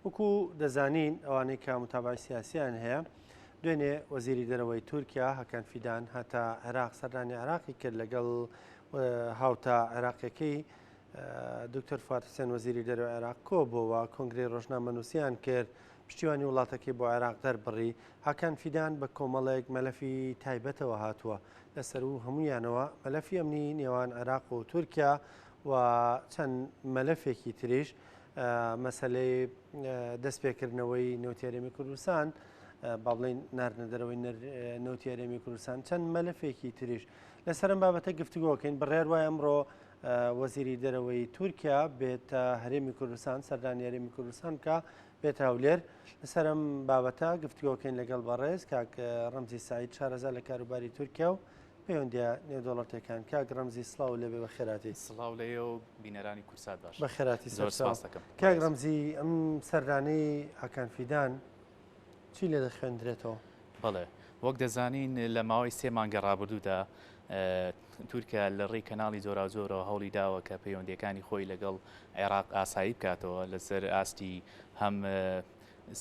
وەکو دەزانین ئەوانەی کە متابعی سیاسیان هەیە دوێنێ وەزیری دەرەوەی تورکیا هەکان فیدان هەتا عێراق سەردانی عێراقی کرد لەگەڵ هاوتا عێراقیەکەی دکتۆر فواد حسێن وەزیری دەرەوەی عێراق کۆبۆوە کۆنگرەی ڕۆژنامەنووسیان کرد پشتیوانی وڵاتەکەی بۆ عێراق دەربڕی هاکان فیدان بە کۆمەڵێک مەلەفی تایبەتەوە هاتووە لەسەر و هەمویانەوە مەلەفی ئەمنی نێوان عێراق و تورکیا و چەند مەلەفێکی تریش مەسەلەی دەستپێکردنەوەی نەوتی هەرێمی کوردستان با بڵێین ناردنە دەرەوەی نەوتی هەرێمی کوردستان چەند مەلەفێکی تریش لەسەر ئەم بابەتە گفتوگۆکەین بڕیار وایە ئەمڕۆ وەزیری دەرەوەی تورکیا بێتە هەرێمی کوردستان سەردانی هەرێمی کوردستان بکە بێتە هەولێر لەسەر ئەم بابەتە گفتوگۆکەین لەگەڵ بەڕێز کاک ڕەمزی سعید شارەزا لە کاروباری تورکیا و پەیوەندیە نێودەوڵەتیەکان کاک ڕەمزی سڵاو لێبێ بەخێراتی. سڵاو لەیەو بینەرانی کوردسات باش. بەخێراتی زۆر سپاس دەکەم. کاک ڕەمزی ئەم سەردانەی هاکان فیدان چی لێ دەخوێندرێتەوە؟ بەڵێ وەک دەزانین لە ماوەی سێ مانگە ڕابردوودا تورکیا لە ڕێی کەناڵی جۆراوجۆرەوە هەوڵی داوە کە پەیوەندیەکانی خۆی لەگەڵ عێراق ئاسایی بکاتەوە لەسەر ئاستی هەم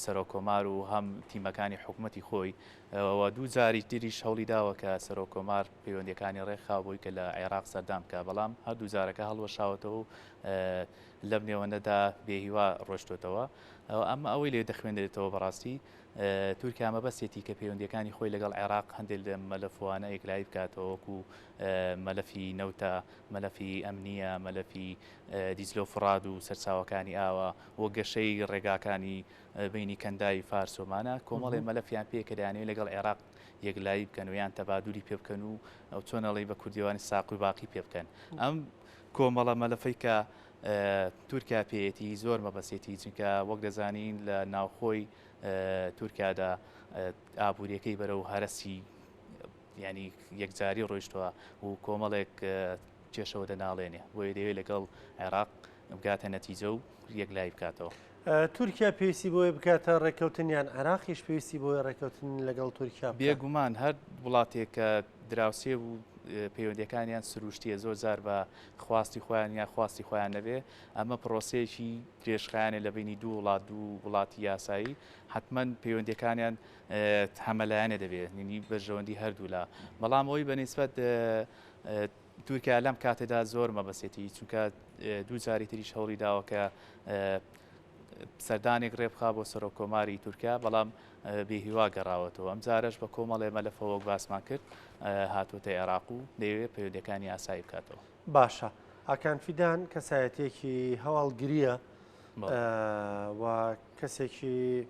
سەرۆککۆمار و هەم تیمەکانی حکومەتی خۆی و دوو جاری تریش هەوڵی داوە کە سەرۆککۆمار پەیوەندیەکانی ڕێکخا بۆی کە لە عێراق سەردان بکا بەڵام هەردوو جارەکە هەڵوەشاوەتەوە و لەم نێوەندەدا بێهیوا ڕۆشتۆتەوە ئەمە ئەوەی لێ دەخوێندرێتەوە بەڕاستی تورکیا مەبەستێتی کە پەیوەندیەکانی خۆی لەگەڵ عێراق هەندێک لە مەلەفوانە یەکلایی بکاتەوە وەکو مەلەفی نەوتە مەلەفی ئەمنیە مەلەفی دیجلە و فڕاد و سەرچاوەکانی ئاوە و گەشەی ڕێگاکانی بینی کەنداوی فارس و مانە کۆمەڵێ مەلەفیان پێ کە دەیانەوێت لەگەڵ عێراق یەکلایی بکەن و یان تەبادولی پێ بکەن و ئەو چۆن ئەڵێی بە کوردیوانی ساق و باقی پێ بکەن ئەم کۆمەڵە مەلەفەی کە تورکیا پێیەتی زۆر مەبەسێتی چونکە وەک دەزانین لە ناوخۆی تورکیادا ئابوووریەکەی بەرەو هەرەسی یانی یەکجاری ڕۆیشتوە و کۆمەڵێک کێشەوە دەناڵێنێ، بۆیە دەیەوێت لەگەڵ عێراق بگاتە نەتیجە و یەکلایی بکاتەوە. تورکیا پێویستی بۆیە بکاتە ڕێککەوتن یان عێراقیش پێویستی بۆیە ڕێککەوتن لەگەڵ تورکیا بکات؟ بێگومان هەر وڵاتێک کە دراوسێ و پەیوەندیەکانیان سروشتیە زۆر جار بە خواستی خۆیان یان خواستی خۆیان نەبێ ئەمە پرۆسەیەکی درێژخایەنە لە بەینی دوو وڵات دوو وڵاتی یاسایی حەتمەن پەیوەندیەکانیان هەمەلایەنە دەبێت یعنی بەرژەوەندی هەردوولا بەڵام ئەوەی بە نیسبەت تورکیا لەم کاتێدا زۆر مەبەسێتی چونکە دوو جاری تریش هەوڵی داوە کە سەردانێک ڕێبخا بۆ سەرۆک کۆماری تورکیا بەڵام بێهیوا گەڕاوەتەوە ئەم جارەش بە کۆمەڵێ مەلەفەوە وەک باسمان کرد هاتووەتە عێراق و دەیەوێت پەیوەندیەکانی ئاسایی بکاتەوە. باشە هاکان فیدان کەسایەتیەکی هەواڵگریە و کەسێکی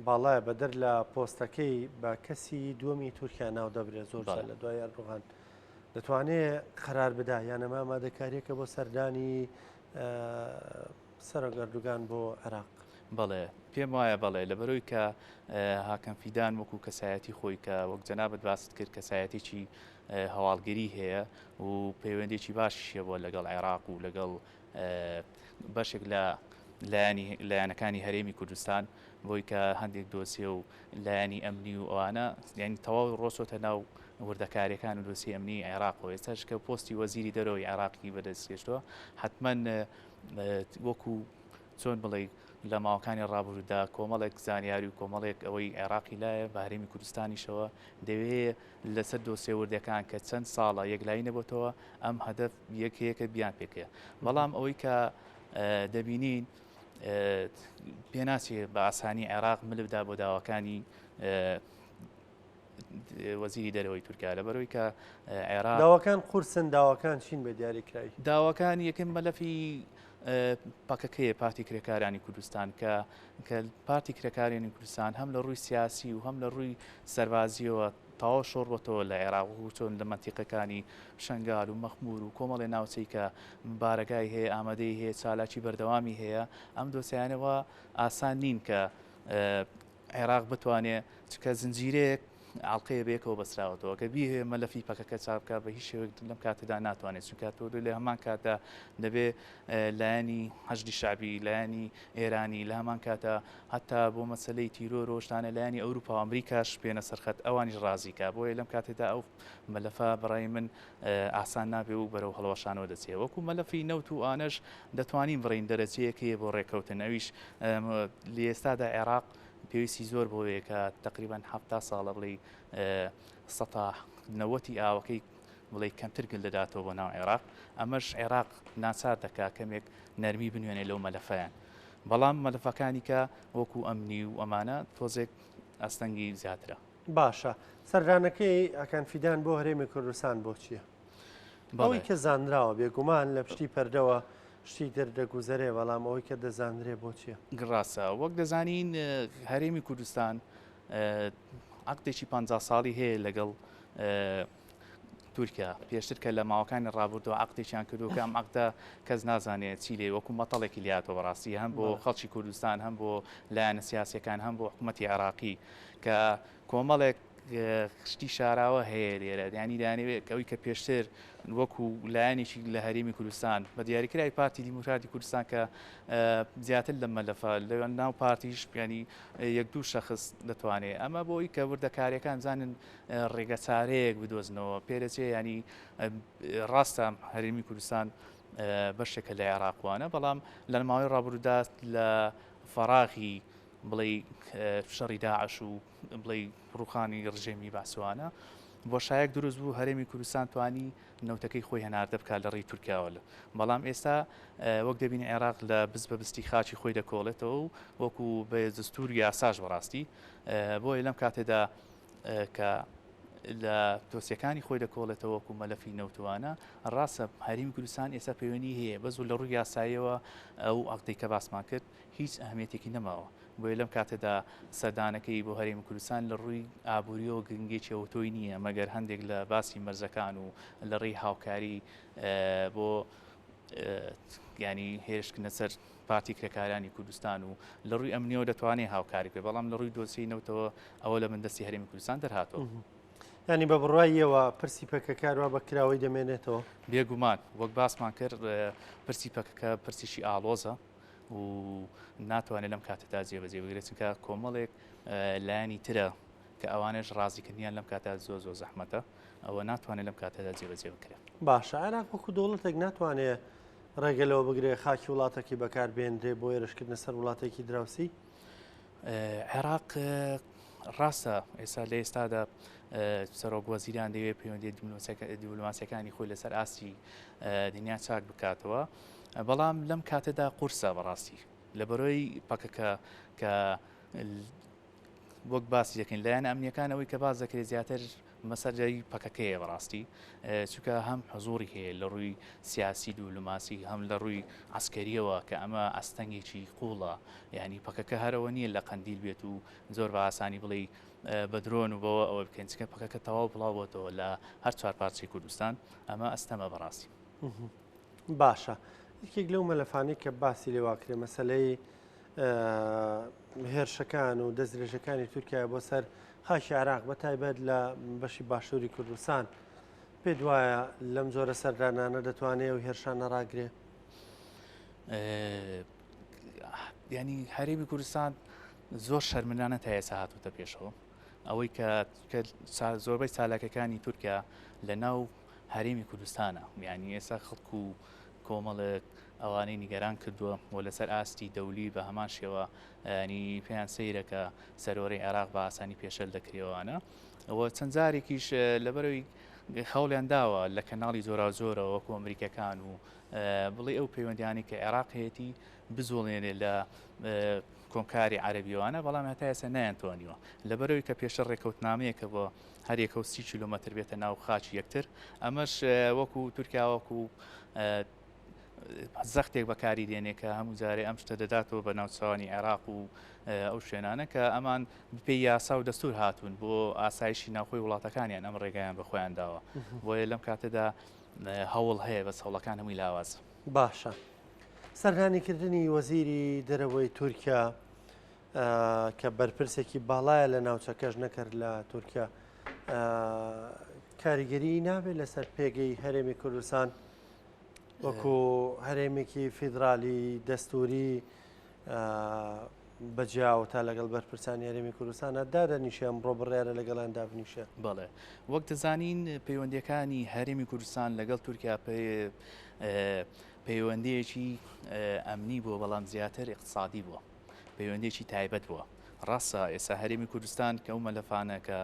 باڵایە بەدەر لە پۆستەکەی بە کەسی دووەمی تورکیا ناو دەبرێت زۆر جار لە دوای ئەردۆغان دەتوانێ قەرار بدا یان ئەمە ئامادەکاریەکە بۆ سەردانی سەرۆک ئەردوگان بۆ عێراق. بەڵێ پێم وایە بەڵێ لەبەرەوەی کە هاکەم فیدان وەکو کەسایەتی خۆی کە وەک جەنابت باست کرد کەسایەتێکی هەواڵگری هەیە و پەیوەندێکی باشیشە بۆ لەگەڵ عێراق و لەگەڵ بەشێک لە لایەنی لایەنەکانی هەرێمی کوردستان بۆی کە هەندێک دۆسیە و لایەنی ئەمنی و ئەوانە یعنی تەواو ڕۆچۆتە ناو وردەکاریەکان و دۆسی ئەمنی عێراق و ئێستاش کە پۆستی وەزیری دەرەوەی عێراقی بەدەست گەشتووە حتمما وەکو چۆن بڵێ لە ماوەکانی ڕابردوودا کۆمەڵێک زانیاری و کۆمەڵێک ئەوەی عێراقی لایە بە هەرێمی کوردستانیشەوە دەوێ لەسەر دۆسیە وردەکان کە چەند ساڵە یەکلایی نەبێتەوە ئەم هەدەف یەکەیەکە بیان پێکەیە بەڵام ئەوەی کە دەبینین پێناچێ بە ئاسانی عێراق ملبدا بۆ داواکانی وەزیری دەرەوەی تورکیا لەبەرەوەی کە عێراق داواکان قورسن داواکان چین بە دیاریکراوی داواکان یەکەم مەلەفی پەکەکەیە پارتی کرێکارانی کوردستان کە کە پارتی کرێکارانی کوردستان هەم لە ڕووی سیاسی و هەم لە ڕووی سەربازیەوە تەواو شۆڕبۆتەوە لە عێراق و چۆن لە مەنتیقەکانی شەنگال و مەخمور و کۆمەڵێ ناوچەی کە بارەگای هەیە ئامادەی هەیە چالاکی بەردەوامی هەیە ئەم دۆسیانەوە ئاسان نین کە عێراق بتوانێ چکە زنجیرەیەک ئاڵقەیە بەیەکەوە بەسراوەتەوە کە بیهەوێ مەلەفی پەکەکە چاک بکات بە هیچ شێوەیەک لەم کاتەدا ناتوانێت چونکە تۆ لە هەمان کاتدا دەبێ لایەنی حەشدی شەعبی لایەنی ئێرانی لە هەمان کاتە هەتا بۆ مەسەلەی تیرۆر و شتانە لایەنی ئەوروپا و ئەمریکاش بێنە سەرخەت ئەوانیش ڕازیکە بۆیە لەم کاتێدا ئەو مەلەفە بەڕای من ئاسان نابێ و بەرەو هەڵوەشانەوە دەچێ وەکو مەلەفی نەوت و ئانەش دەتوانین بڕین دەرەجەیەک هەیە بۆ ڕێککەوتن ئەویش لە ئێستادا عێراق پێویستی زۆر بۆیە کە تقریبان 70 ساڵە بڵێ سەتا نەوەتی ئاوەکەی بڵێ کەمتر گل دەداتەوە بۆ ناو عێراق ئەمەش عێراق ناچار دەکا کەمێک نەرمی بنوێنێ لەو مەلەفەیان بەڵام مەلەفەکانی کە وەکو ئەمنی و ئەمانە تۆزێک ئاستەنگی زیاترە. باشە سەردانەکەی هاکان فیدان بۆ هەرێمی کوردستان بۆ چییە؟ ئەوەی کە زانراوە بێگومان لە پشتی پەردەوە شتی تر دەگوزەرێ بەڵام ئەوەی کە دەزانرێ بۆ چییە؟ ڕاستە وەک دەزانین هەرێمی کوردستان عەقدێکی 50 ساڵی هەیە لەگەڵ تورکیا پێشتر کە لە ماوەکانی ڕابردووە عەقدێکیان کردووە کە ئەم عەقدە کەس نازانێت چی لێ وەکو مەتەڵێکی لاتەوە بەڕاستی هەم بۆ خەڵکی کوردستان هەم بۆ لایەنە سیاسەکان هەم بۆ حکوومەتی عێراقی کە کۆمەڵێک شتی شاراوە هەیە لێرە ینی دانەوێت ئەوی کە پێشتر وەکو لایەنێکی لە هەرێمی کوردستان بە دیاریکرای پارتی دیموکراتی کوردستان کە زیاتر لە مەلەفە لە ناو پارتیش بیانی یەک دوو شخص دەتوانێت ئەمە بۆی کە وردەکاریەکان زانن ڕێگەچارەیەک بدۆزنەوە پێدەچێ ینی ڕاستە هەرێمی کوردستان بەشێکە لە عێراقوانە بەڵام لە ماوەی ڕابروودا لە فەراغی بڵێ شەڕی داعش و بڵێ ڕوخانی ڕژێمی باسوانە بۆشایەک دروست بوو هەرێمی کوردستان توانی نەوتەکەی خۆی هەناردە بکات لە ڕێی تورکیاوە بەڵام ئێستا وەک دەبینی عێراق لە بز بە بستی خاکی خۆی دەکۆڵێتەوە و وەکو بە دەستور یاساش بەڕاستی بۆیە لەم کاتێدا کە لە دۆسیەکانی خۆی دەکۆڵێتەوە وەکو مەلەفی نەوتوانە ڕاستە هەرێمی کوردستان ئێستا پەیوەندی هەیە بەس و لە ڕووی یاساییەوە ئەو عەقدەی کە باسمان کرد هیچ ئەهمیەتێکی نەماوە بۆیە لەم کاتەدا سەردانەکەی بۆ هەرێمی کوردستان لە ڕووی ئابووریەوە گرنگێکی ئەوتۆی نییە مەگەر هەندێک لە باسی مەرزەکان و لە ڕێی هاوکاری بۆ ینی هێرشکردنە سەر پارتی کرێکارانی کوردستان و لە ڕووی ئەمنیەوە دەتوانێت هاوکاری بێ بەڵام لە ڕووی دۆسیەی نەوتەوە ئەوە لە من دەستی هەرێمی کوردستان دەرهاتووە. ینی بە بڕواییەوە پرسی پەکەکە هەروا بە کراوەی دەمێنێتەوە؟ بێگومان وەک باسمان کرد پرسی پەکەکە پرسیشی ئاڵۆزە و ناتوانێت لەم کاتەدا جێبەجێ بگرێت چونکە کۆمەڵێک لایەنی ترە کە ئەوانەش ڕازیکردنیان لەم کاتە زۆر زۆر زەحمەتە ئەوە ناتوانێت لەم کاتەدا جێبەجێ بکرێت. باشە عێراق وەکو دەوڵەتێک ناتوانێت ڕێگە لەوە بگرێ خاکی وڵاتەکەی بەکار بێنرێ بۆ هێرشکردنە سەر وڵاتێکی دراوسی؟ عێراق ڕاستە ئێستا لە ئێستادا سەرۆک وەزیران دەیەوێت پەیوەندی دیبلۆماسیەکانی خۆی لەسەر ئاستی دنیا چاک بکاتەوە بەڵام لەم کاتەدا قورسە بەڕاستی لە بەرۆی پەکەکە کە وەک باسی دەکەین لایەنە ئەمنیەکان ئەوەی کە باس دەکرێت زیاتر مەسەلەی پەکەکەیە بەڕاستی چونکە هەم حزوری هەیە لە ڕووی سیاسی دیبلۆماسی هەم لە ڕووی عسکەریەوە کە ئەمە ئەستەنگێکی قوڵە یعنی پەکەکە هەرەوە نییە لە قەندیل بێت و زۆر بە ئاسانی بڵێ بە درۆن و بەوە ئەوە بکەین چکە پەکەکە تەواو بڵاو بۆتەوە لە هەر چوار پارچەی کوردستان ئەمە ئەستەمە بەڕاستی. باشە یەکێک لەو مەلەفانەی کە باسی لێواکرێ مەسلەی هێرشەکان و دەستدرێژەکانی تورکیا بۆ سەر خاکی عێراق بە تایبەت لە بەشی باشووری کوردستان پێت وایە لەم جۆرە سەردانانە دەتوانێت و هێرشانە ڕاگرێ؟ ینی هەرێمی کوردستان زۆر شەرمنانە تا ئێستا هاتوتە پێشەوە ئەوەی کە زۆربەی چالاکەکانی تورکیا لە ناو هەرێمی کوردستانە یانی ئێستا خەڵک و کۆمەڵێک ئەوانەی نیگەران کردووە و لەسەر ئاستی دەولی بە هەمان شێوە ینی پێیان سەیرە کە سەرۆری عێراق بە ئاسانی پێشەل دەکرێوانە ئەوە چەند جارێکیش لەبەرەوەی هەوڵیان داوە لە کەناڵی جۆراوجۆرەوە وەکو ئەمریکەکان و بڵێ ئەو پەیوەندیانی کە عێراق هەیەی بزوڵێنێ لە کۆمکاری عەربیوانە بەڵام هەتا ئێستا نەیانتوانیوە لەبەرەوەی کە پێشتر ڕێکەوتنامەیەکە بۆ هەر یەکە و 30 کیلۆمەتر بێتە ناو خاکی یەکتر ئەمەش وەکو تورکیا وەکو زەختێک بەکاری دێنێ کە هەموو جارێ ئەم شتە دەداتەوە بە ناوچوانی عێراق و ئەو شوێنانە کە ئەمان بپێی یاسا و دەستور هاتوون بۆ ئاسایشی ناوخۆی وڵاتەکانیان ئەم ڕێگایان بە خۆیان داوە بۆیە لەم کاتەدا هەوڵ هەیە بەس هەوڵەکان هەمووی لاواز. باشە سەردانیکردنی وەزیری دەرەوەی تورکیا کە بەرپرسێکی باڵایە لە ناوچەکەش نەکرد لە تورکیا. کاریگەری نابێت لەسەر پێگەی هەرێمی کوردستان وەکو هەرێمێکی فیدرالی دەستوری بەجیاوە تا لەگەڵ بەرپرسانی هەرێمی کوردستانە دادەنیشێ ئەمڕۆ بڕیارە لەگەڵیان دابنیشێ. بەڵێ وەک دەزانین پەیوەندیەکانی هەرێمی کوردستان لەگەڵ تورکیا پەیوەندیەکی ئەمنی بووە بەڵام زیاتر اقتصادی بووە پەیوەندیەکی تایبەت بووە ڕاستە ئێستا هەرێمی کوردستان کە ئەو مەلەفانە کە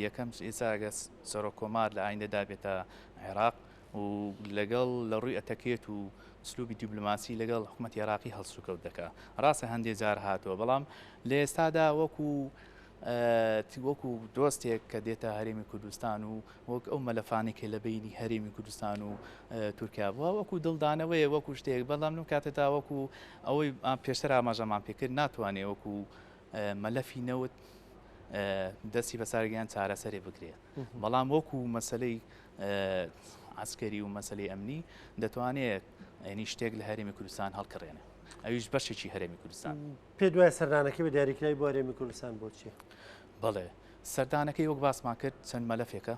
یەکەم ئێستا ئەگە سەرۆک کۆمار لە ئایندەدا بێتە عێراق و لەگەڵ لە ڕووی ئەتەکێت و ئسلوبی دیبلۆماسی لەگەڵ حکوومەتی عێراقی هەڵسوکەوت دەکا ڕاستە هەندێ جار هاتووە بەڵام لە ئێستادا وەکو وەکو دۆستێک کە دێتە هەرێمی کوردستان و وەک ئەو مەلەفانەی کە لە بینی هەرێمی کوردستان و تورکیا بووە وەکو دڵدانەوەیە وەکو شتێک بەڵام لەم کاتێدا وەکو ئەوەی پێشتر ئاماژەمان پێکرد ناتوانێت وەکو مەلەفی نەوت دەستی بەسارگیان چارەسەری بکرێت بەڵام وەکو مەسلەی عسکەری و مەسلەی ئەمنی دەتوانێت ینی شتێک لە هەرێمی کوردستان هەڵکڕێنێ ئەویش بەشێکی هەرێمی کوردستان. پێت وایە سەردانەکەی بە دیاریکراوی بۆ هەرێمی کوردستان بۆ چییە؟ بەڵێ سەردانەکەی وەک باسمان کرد چەند مەلەفێکە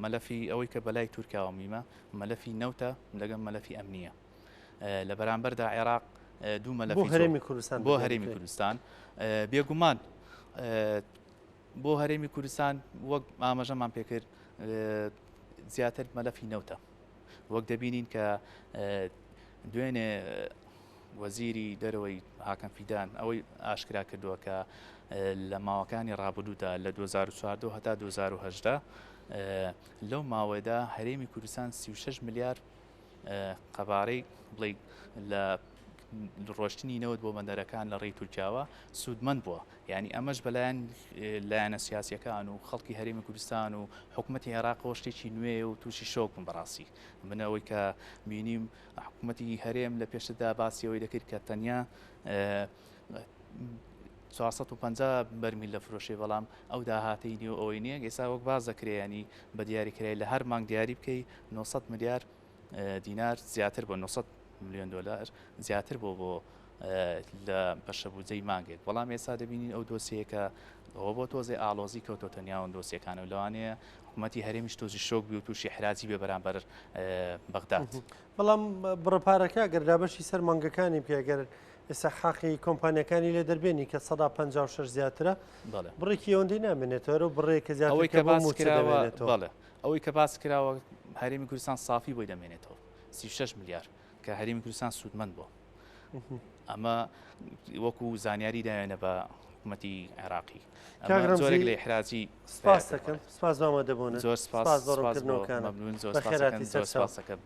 مەلەفی ئەوەی کە بەلای تورکیاوە میمە مەلەفی نەوتە لەگەڵ مەلەفی ئەمنیە لە بەرامبەردا عێراق دوو مەلەفی بۆ هەرێمی کوردستان بۆ هەرێمی کوردستان بێگومان بۆ هەرێمی کوردستان وەک ئاماژەمان پێکرد زیاتر مەلەفی نەوتە وەک دەبینین کە دوێنێ وەزیری دەرەوەی هاکان فیدان ئەوەی ئاشکرا کردووە کە لە ماوەکانی ڕابردوودا لە 2014 هەتا 2010 لەو ماوەدا هەرێمی کوردستان 36 ملیار قەبارەی بڵێ لە ڕۆشتنی نەوت بۆ بەندەرەکان لە ڕێی تورکیاوە سوودمەند بووە یعنی ئەمەش بەلایەن لایەنە سیاسیەکان و خەڵکی هەرێمی کوردستان و حکوومەتی عێراقەوە شتێکی نوێ و تووشی شۆک بوون بەڕاستی من ئەوەی کە بینیم حکوومەتی هەرێم لە پێشتردا باسی ئەوەی دەکرد کە تەنیا 450 بەرمیل دەفرۆشێ بەڵام ئەو داهاتەی نیە و ئەوەی نییە ئێستا وەک باس دەکرێ ینی بە دیاریکرای لە هەر مانگ دیاری بکەی 900 ملیار دینار زیاتر بۆ 900 ملیۆن دلار زیاتر بۆ بۆ لە بەشە بودجەی مانگێک بەڵام ئێستا دەبینین ئەو دۆسیەکە ئەوە بۆ تۆزێ ئاڵۆزی کەوتۆتە نێوان دۆسیەکان و لەوانەیە حکوومەتی هەرێمیش تۆزی شۆک بی و تووشی حراجی بێ بەرامبەر بەغداد. بەڵام بڕە پارەکە گەر دابەشی سەر مانگەکانی بکەی گەر ئێستا حەقی کۆمپانیەکانی لێ دەربێنی کە 56 زیاترە بڕێکی ئەوەندەی نامێنێتەوە و بڕێک کە زیاتر ئەوەی کە باس کراوە بەڵێ ئەوەی کە باس کراوە هەرێمی کوردستان سافی بۆی دەمێنێتەوە 36 ملیار کە هەرێمی کوردستان سوودمەند بووە ئەمە وەکو زانیاری داوێنە بە حکوومەتی عێراقی زۆرێک لە ئیحراجی سپاس دەکەم سپاس بۆ ئامادەبوونت زۆر سپاس سپاس بۆ ڕوونکردنەوەکانت زۆر سپاس دەکەم.